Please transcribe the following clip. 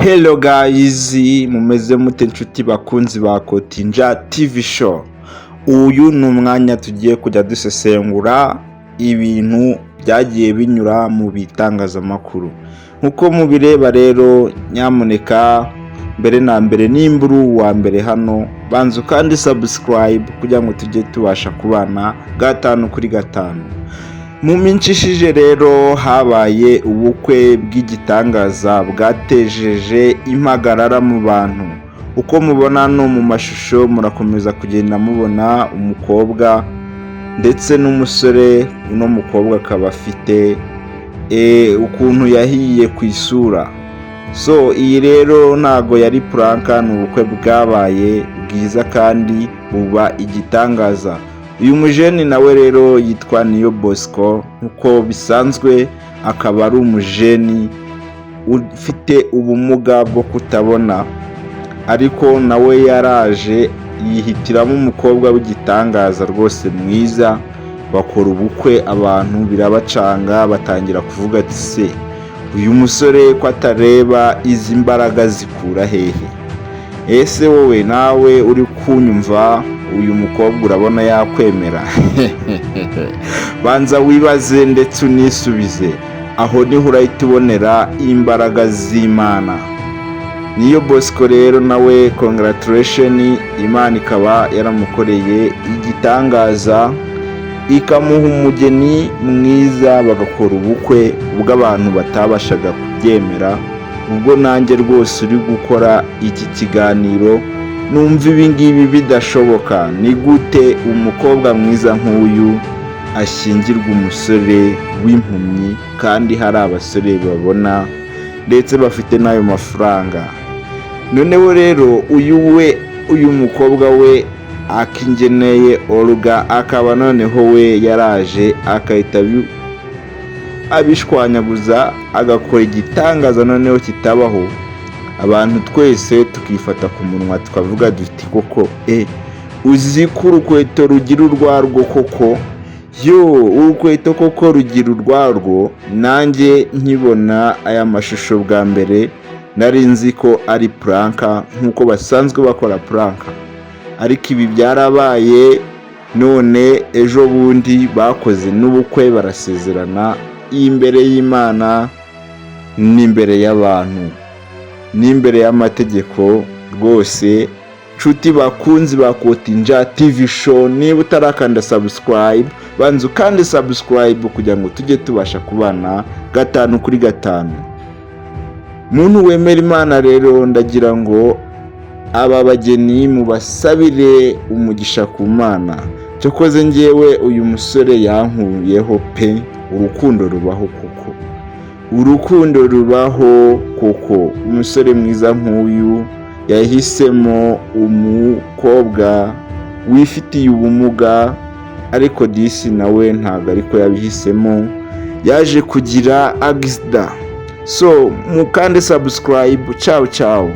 Hello guys, mumeze mute nshuti bakunzi ba Kotinja TV Show? Uyu ni umwanya tugiye kujya dusesengura ibintu byagiye binyura mu bitangazamakuru nk'uko mubireba. Rero nyamuneka, mbere na mbere, nimba uri uwa mbere hano, banza kandi subscribe kugira ngo tujye tubasha kubana gatanu kuri gatanu. Mu minsi ishize rero habaye ubukwe bw'igitangaza bwatejeje impagarara mu bantu. Uko mubona no mu mashusho, murakomeza kugenda mubona umukobwa ndetse n'umusore. Uno mukobwa akaba afite ukuntu yahiye ku isura. So iyi rero ntago yari prank, ni ubukwe bwabaye bwiza kandi buba igitangaza. Uyu mujeni nawe rero yitwa Niyo Bosco nk'uko bisanzwe, akaba ari umujeni ufite ubumuga bwo kutabona, ariko nawe yaraje yihitiramo umukobwa w'igitangaza rwose mwiza, bakora ubukwe. Abantu birabacanga, batangira kuvuga ati: "Se uyu musore ko atareba, izi mbaraga zikura hehe?" Ese wowe nawe uri kunyumva, uyu mukobwa urabona yakwemera? Banza wibaze ndetse unisubize. Aho niho urahita ubonera imbaraga z'Imana. Niyo Bosco rero nawe congratulation, Imana ikaba yaramukoreye igitangaza, ikamuha umugeni mwiza, bagakora ubukwe ubwo abantu batabashaga kubyemera. Ubwo nanjye rwose uri gukora iki kiganiro numva ibi ngibi bidashoboka. Ni gute umukobwa mwiza nk'uyu ashyingirwa umusore w'impumyi kandi hari abasore babona ndetse bafite n'ayo mafaranga? Noneho rero uyu we, uyu mukobwa we Akingeneye Olga, akaba noneho we yaraje agahita abishwanyaguza, agakora igitangaza noneho kitabaho. Abantu twese tukifata ku munwa, tukavuga duti: "Koko uzi ko urukweto rugira urwarwo koko? Yo, urukweto koko rugira urwarwo!" Nanjye nkibona aya mashusho bwa mbere nari nzi ko ari prank nk'uko basanzwe bakora prank, ariko ibi byarabaye. None ejo bundi bakoze n'ubukwe, barasezerana imbere y'Imana n'imbere y'abantu n'imbere y'amategeko. Rwose nshuti bakunzi ba Kotinja TV Show, niba utarakanda subscribe, banza ukande subscribe kugira ngo tujye tubasha kubana gatanu kuri gatanu. Muntu wemera Imana rero, ndagira ngo aba bageni mubasabire umugisha ku Mana. Cyokoze ngewe uyu musore yankuyeho pe. Urukundo rubaho koko, urukundo rubaho koko. Umusore mwiza nk'uyu yahisemo umukobwa wifitiye ubumuga, ariko disi nawe ntabwo ariko yabihisemo, yaje kugira accident. So mukande subscribe. Ciao ciao.